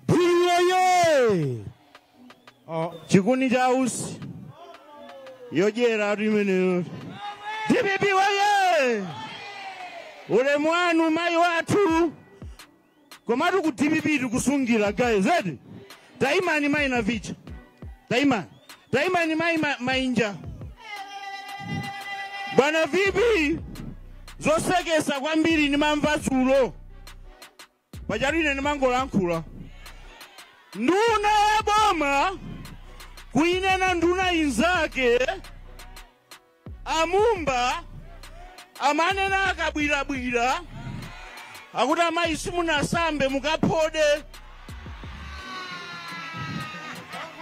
Oye! Chikuni cha usi yodyera atu imeneyo. DPP oye! Ulemu wanu mayi wathu. Komatu ku DPP tikusungira guys, eti? Taimani mayi na vicha. Taimani. Taimani mayi mainja. Bwana VP zosekesa kwambiri nimamva dzulo. Pajatu ine ndimangolankhula. Nduna ya boma kuinena nduna inzake amumba amanena akabwirabwira akuti amayi simunasambe mukaphode.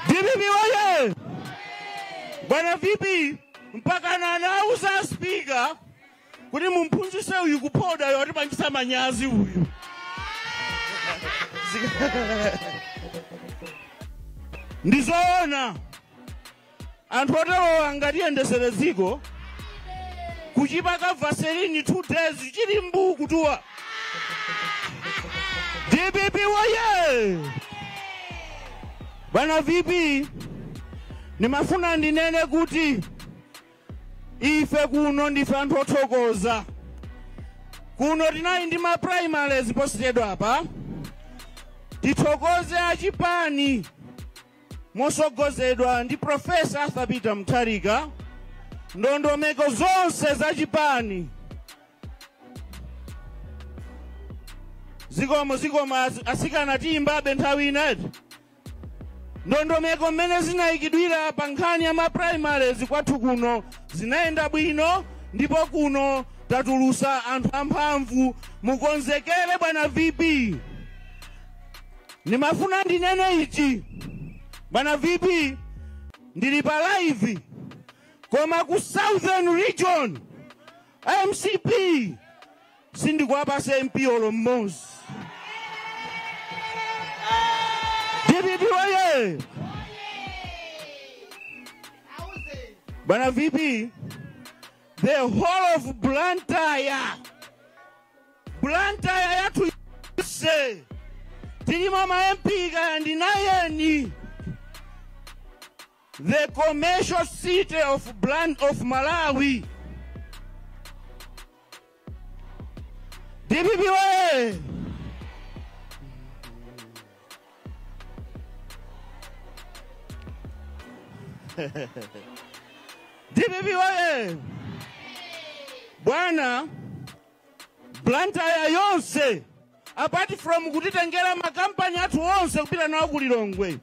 DPP oye! Bwana VP mpaka anauza speaker kuti mumphunzitse uyu kuphoda yo atipangisa manyazi uyu. Ndizoona anthu oterowa angatiyendesere dziko kuchipaka vaseline 2 days chili mbuku tuwa. DPP oye! Bwana VP nimafuna ndinene kuti ife kuno ndife anthu othokoza. Kuno tinali ndi ma primaries posachedwa apa. Tithokoze achipani mosogozedwa ndi Professor Arthur Peter Mutharika, ndondomeko zonse za chipani. Zikomo zikomo asikana tiyimbabe nthawi inati. Ndondomeko mmene zinayikidwira pa nkhani ya ma primaries kwathu kuno zinayenda bwino, ndipo kuno tatulusa anthu amphamvu. Mukonzekere bwana VP. Nimafuna ndinene ichi bwana VP, ndili pa live koma ku Southern Region MCP sindikuwapasa MP olo mmodzi. DPP oye! Bwana VP, the whole of Blantyre, Blantyre yathu yonse tilimo ma MP kaya ndi 9. The commercial city of Bland of Malawi. DPP oye! DPP oye! Bwana, Blantyre yonse apart from kutitengera makampani athu onse kupita nawo ku Lilongwe,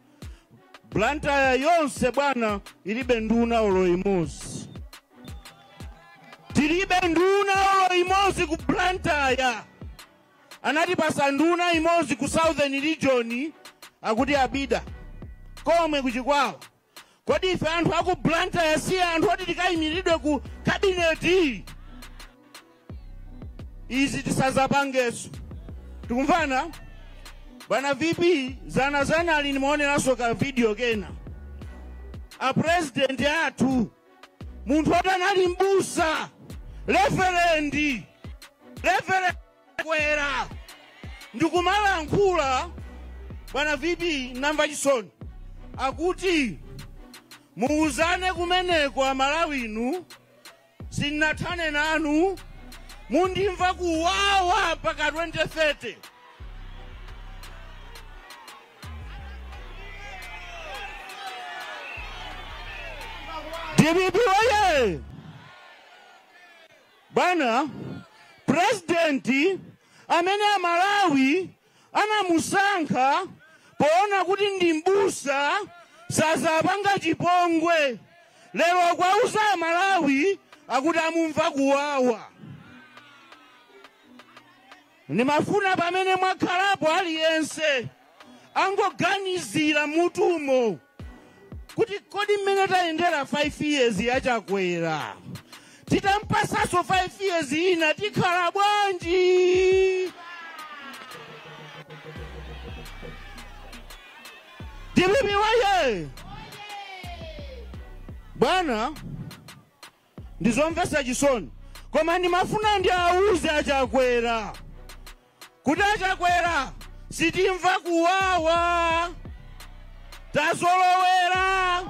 Blantyre yonse bwana ilibe nduna olo imodzi. Tilibe nduna olo imodzi ku Blantyre. Anatipasa nduna imodzi ku Southern Region akuti abida komwe kuchikwawa. Kodi ife anthu aku Blantyre si anthu oti tikayimiridwe ku kabineti? Izi tisazapangeso. Tikumvana? Bwana VP zana zana ali nimaoneranso ka video kena. A president athu munthu oti anali mbusa, reverend, reverend kwera ndikumalankhula. Bwana VP namva chisoni akuti muuzane kumeneko amalawinu, sinathane nanu, mundimva kuwawa mpaka 2030. DPP oye! Bwana president amene amalawi anamusankha poona kuti ndi mbusa sazapanga chipongwe, lero kwauza amalawi akuti amumva kuwawa. Nimafuna pamene mwakhalapo aliyense angoganizira mutumo kuti kodi mmene tayendera 5 years yachakwera titampasaso 5 years ina tikhala bwanji? DPP oye! Bwana ndizomvetsa chisoni, koma ndimafuna ndi auze achakwera kuti achakwera Sitimva kuwawa, tazolowera.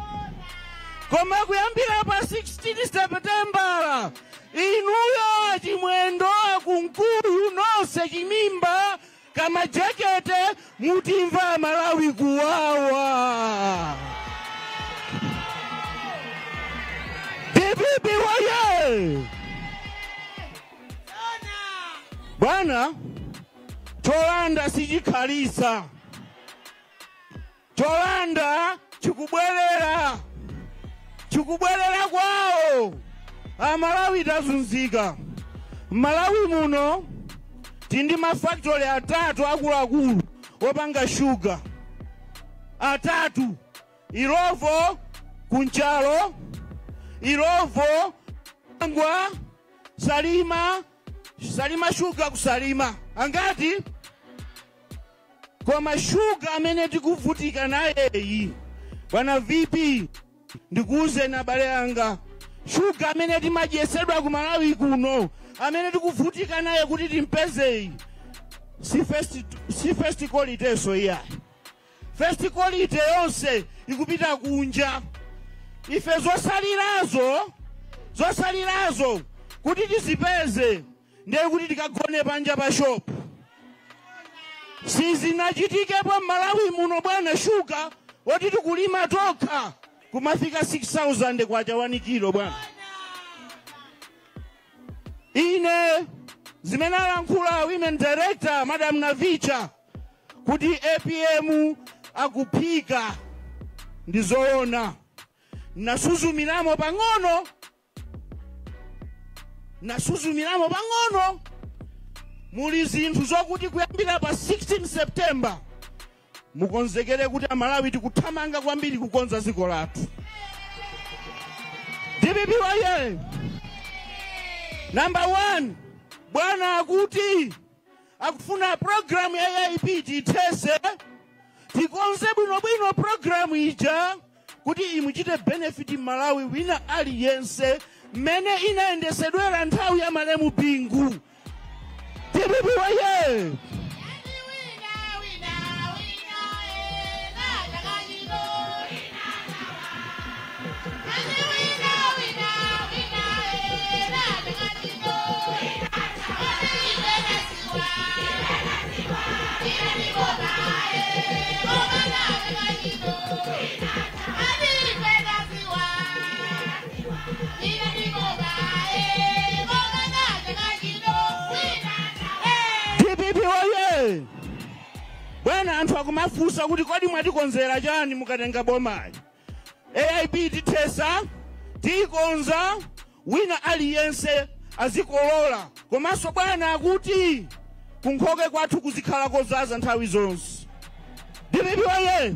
Koma kuyambira pa 16 September, inuyo Chimwendo, Kunkuyu, nonse chimimba kamajekete, mutimva Malawi kuwawa. DPP waye! Bwana, cholanda sichikhalisa, cholanda chikubwerera, chikubwerera kwawo. Amalawi tazunzika. Malawi muno tindi mafactory atatu akuluakulu opanga shuga, atatu: Illovo kunchalo, Illovo ngwa Salima, Salima Shuga kuSalima. Angati? Koma shuga amene tikuvutika nayeyi, bwana VP, ndikuuze na bale anga, shuga amene timadyesedwa ku Malawi kuno, amene tikuvutika naye kuti timpezeyi, si first quality. So iyayi, first quality yonse ikupita kunja. Ife zosalirazo kuti tizipeze, ndiye kuti tikagone panja pa shop. Sizinachitikepo m'Malawi muno, bwana, shuga woti tikulima tokha kumafika 6000 kwacha 1 kilo. Bwana, ine zimene alankhula women director, Madam Navicha, kuti APM akuphika ndi zoona. Nasuzumiramo pang'ono, nasuzumiramo pang'ono. Muli zinthu zokuti kuyambira pa 16 September mukonzekere kuti Amalawi tikuthamanga kwambiri kukonza dziko lathu. DPP waye! Number one, bwana akuti akufuna program ya AIP tithese, tikonze bwinobwino program ija kuti imuchite benefit Malawi wina aliyense, mmene inayendesedwera nthawi ya malemu Bingu. DPP waye! Wina, wina, wina, na chakachino. Ani wina, wina, wina, na chakachino. Ani iwe nasiwa, ine ndibona, koma na chakachino. Ani iwe nasiwa, ine ndibona, koma na chakachino. Wina. DPP oye! Bwana, anthu akumafunsa kuti kodi mwatikonzera chani mukatenga bomayi? AIP tithesa, tiyikonza, wina aliyense azikolola. Komanso bwana akuti kunkhokwe kwathu kuzikhala kozaza nthawi zonse. DPP oye!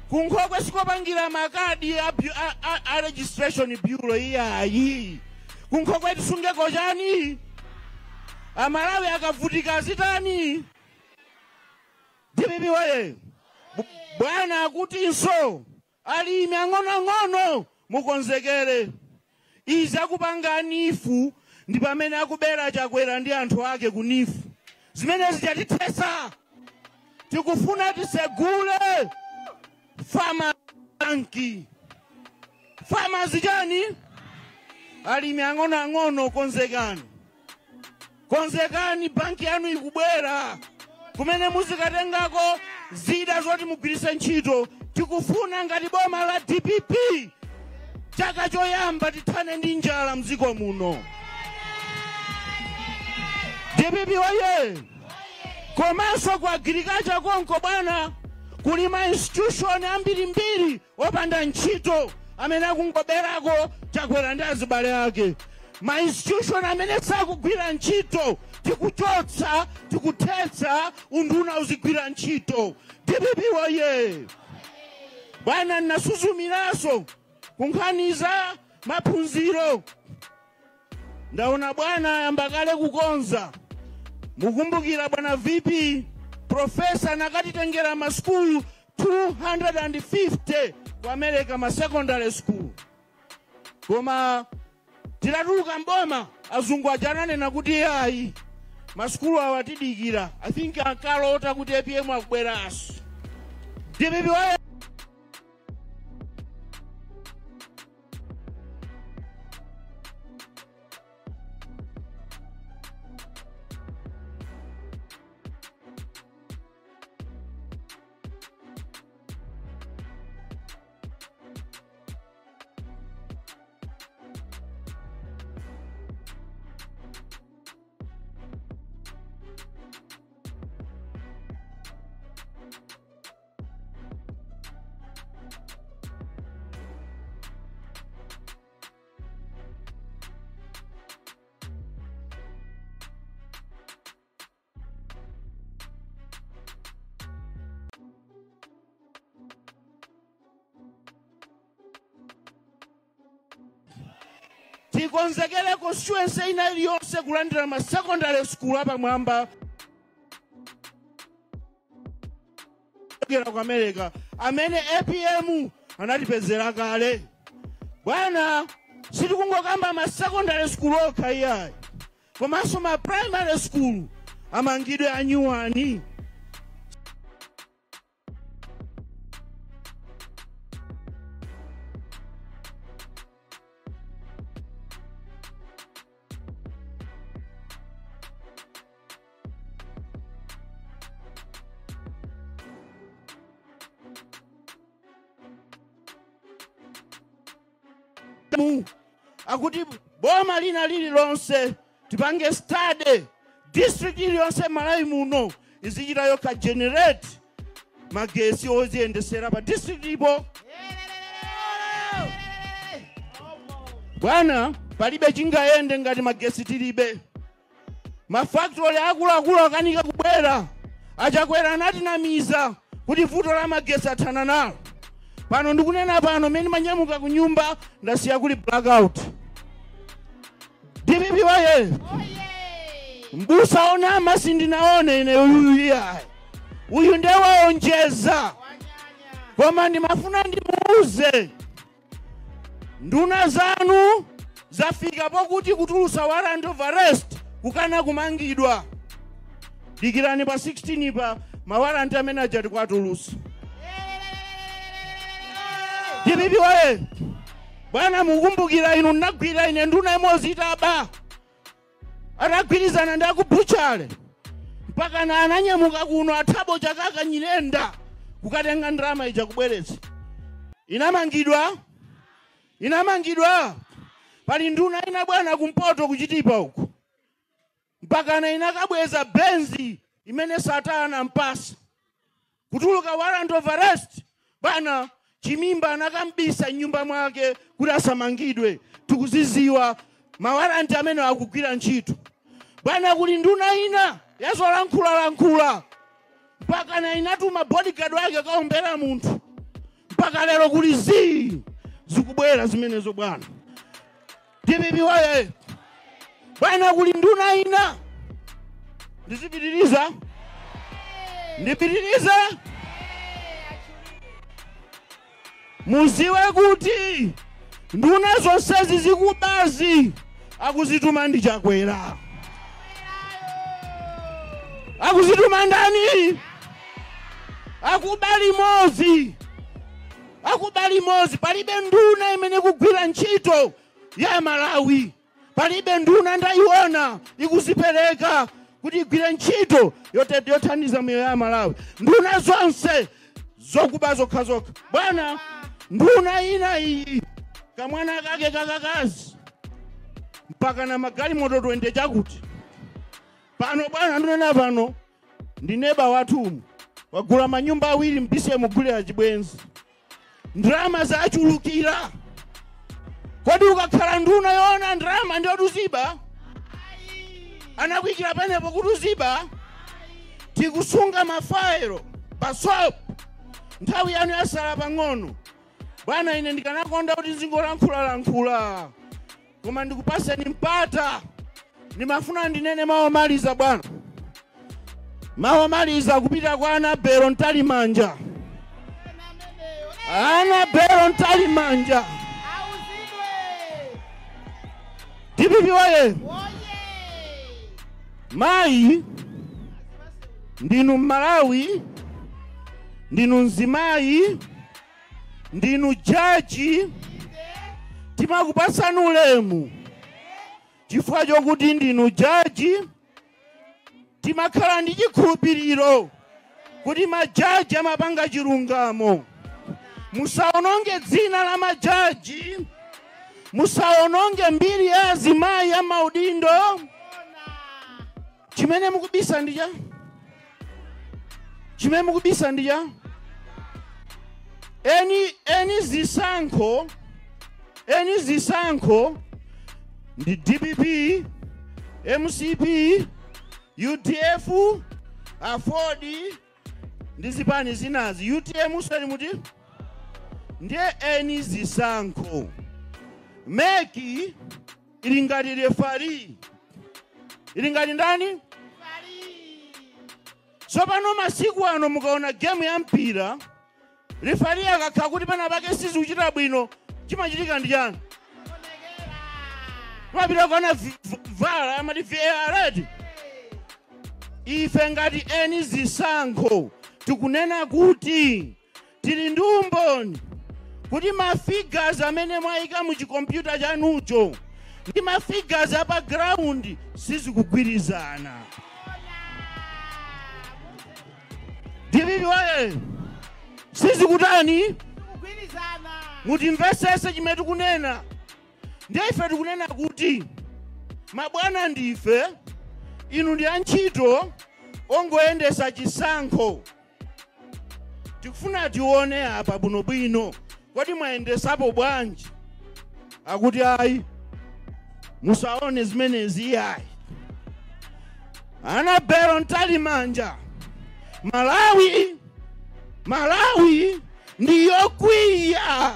Kunkhokwe sikopangira makadi a registration bureau iyayi. Kunkhokwe tisungeko chani? Amalawi akavutika azitani? DPP oye! Bwana akutinso alimi ang'onoang'ono mukonzekere. Izi akupanga NEEF, ndi pamene akubera Chakwera ndi anthu ake ku NEEF. Zimenezi chatithesa. Tikufuna tisegule farmer bank. Farmers chani? Alimi ang'onoang'ono, konzekani, konzekani, banki yanu ikubwera kumene muzikatengako zida zoti mugwiritse ntchito. Tikufuna ngati boma la DPP, chaka choyamba tithane ndi njala mdziko muno. DPP oye! Komanso ku agriculture konko, bwana, kuli ma institution ambirimbiri opanda ntchito amene akungoberako Chakwera ndi azibale ake. Ma institution amene sakugwira ntchito tikuchotsa, tikuthetsa, unduna uzigwira ntchito. DPP oye! Bwana, nnasuzumiranso kunkhani za maphunziro. Ndaona bwana ayamba kale kukonza. Mukumbukira, bwana VP, professor nakatitengera masukulu 250 ku America, ma secondary school. Koma titatuluka mboma, azungu aja ananena kuti ayi, Masukulu awa tidikira. I think ankalota kuti APM akubweranso. DPP waye. Tikonzekere constituency ina iliyonse kulandira ma secondary school apamwamba ku America amene APM anatipezera kale. Bwana, sitikungokamba ma secondary school okha iyayi, komanso ma primary school amangidwe anyuwani. Akuti boma lina lili lonse tipange study district iliyonse Malawi muno izichita yokha generate magesi oziyendesera pa district ipo. Bwana, palibe chingayende ngati magesi tilibe. Mafactory akuluakulu akanika kubwera. Achakwera anatinamiza kuti vuto la magesi athana nalo. Pano ndikunena pano mene manyamuka ku nyumba ndasiya kuli blackout. DPP waye. Mbusa ona masi ndinaone ine uyu iyayi. Uyu ndewaonjeza. Koma ndimafuna ndimuuze. Nduna zanu zafika pokuti kutulusa warrant of arrest kukana kumangidwa. Dikirani pa 16 pa mawaranti amene aja tikwatulusa. DPP waye. Bwana, mukumbukira inu ndinagwira ine nduna imodzi itaba. Atagwirizana ndi akubuchale. Mpaka na ananyamuka kuno athabo chakaka nyilenda kukatenga ndalama ija kubweretsa. Inamangidwa. Inamangidwa. Pali nduna ina bwana kumpoto kuchitipa uku. Mpaka na inakabweza benzi imene satana mpasa. Kutuluka warrant of arrest. Bwana, chimimba anakambisa nyumba mwake kuti asamangidwe. Tukuziziwa mawaranti amene akugwira ntchito. Bwana, kuli nduna ina yazolankhula mpaka na inatuma bodyguard wake kaombera munthu. Mpaka lero kuli zii zikubwera zimenezo bwana. DPP waye. Bwana, kuli nduna ina. Ndizipitiriza. Ndipitiriza. Muziwe kuti nduna zonsezi zikubazi akuzituma ndi Chakwera. Akuzituma ndani? Akubali mozi. Akubali mozi. Palibe nduna imene kugwira ntchito ya Malawi. Palibe nduna ndayiona ikuzipereka kuti igwire ntchito yothandiza miyoyo ya Malawi. Nduna zonse zokuba zokhazokha. Bwana, nduna ina iyi kamwana kake kakakazi mpaka na magalimoto 20 chakuti. Pano bwana, ndunena pano ndineba wathu wagula manyumba awiri mbise mugule achibwenzi. Ndrama zachulukira. Kodi ukakhala nduna yoona ndrama ndiyo tuziba? Anakuikira panepo kuti uziba? Tikusunga mafairo pasop. Nthawi yanu yasala pang'ono. Bwana, ine ndikanakonda kuti nzingolankhula. Koma ndikupaseni mpata. Nimafuna ndinene mawu omaliza bwana. Mawu omaliza kupita kwa Anabelo Ntalimanja. Anabelo Ntalimanja. DPP waye. Mayi, ndinu Malawi, ndinu mzimayi, ndinu jaji, timakupasani ulemu chifukwa chokuti ndinu jaji. Timakhala ndi chikhulupiriro kuti majaji amapanga chilungamo. Musaononge dzina la majaji, musaononge mbiri ya azimayi ya maudindo. Chimene mukubisa ndija, chimene mukubisa ndija eni zisankho, eni zisankho ndi DPP, MCP, UDF, AFORD ndi zipani zinazi. UTM sali muti ndiye eni zisankho. MEC ili ngati referee, ili ngati ndani? Tsopano masiku ano mukaona game ya mpira, referee akakhala kuti pana pake sizikuchita bwino, chimachitika ndi chani? Kumapita kuona VAR, amati VAR. Ife ngati eni zisankho tikunena kuti tili ndi umboni kuti ma figures amene mwayika mu chikompyuta chanucho ndi ma figures apa ground sizikugwirizana. DPP waye, sizikutani? Mutimvesese chimene tikunena. Ndiye ife tikunena kuti mabwana ndife, inu ndi antchito ongoyendesa chisankho. Tikufuna tione apa bwinobwino, kodi mwayendesapo bwanji? Akuti ayi, musaone zimenezi ayi. Annabel Mtalimanja, Malawi, Malawi ndiyokwiya,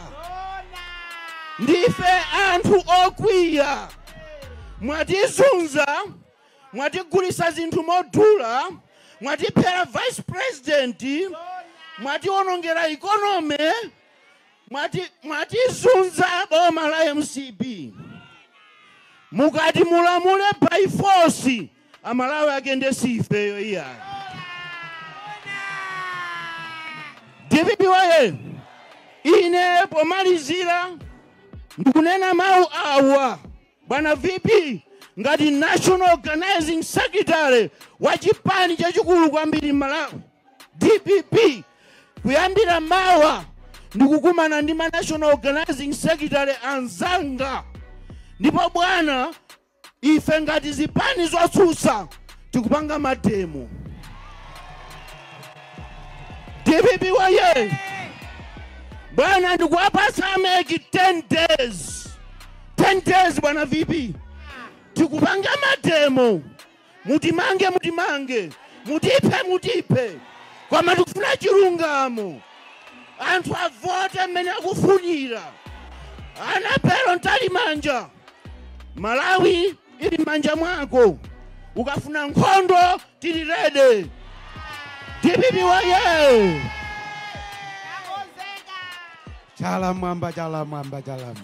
ndife anthu okwiya. Mwatizunza, mwatigulisa zinthu modula, mwatiphera vice president, mwationongera economy, mwatizunza boma la MCP. Mukati mulamule by force, amalawi akende sifeyo iya. DPP waye, ine pomalizira ndikunena mawu awa. Bwana VP, ngati National Organizing Secretary wa chipani chachikulu kwambiri Malawi, DPP, kuyambira mawa ndikukumana ndi ma National Organizing Secretary anzanga. Ndipo bwana, ife ngati zipani zotsutsa tikupanga ma demo. DPP waye, bwana, ndikuwapasa MEC 10 days, 10 days. Bwana VP, tikupanga ma demo. Mutimange, mutimange, mutiphe, mutiphe, koma tikufuna chilungamo, anthu avote mmene akufunira. Annabel Mtalimanja, Malawi ili m'manja mwako. Ukafuna nkhondo tili ready. DPP waye! Chala mwamba, chala mwamba, chala mwamba.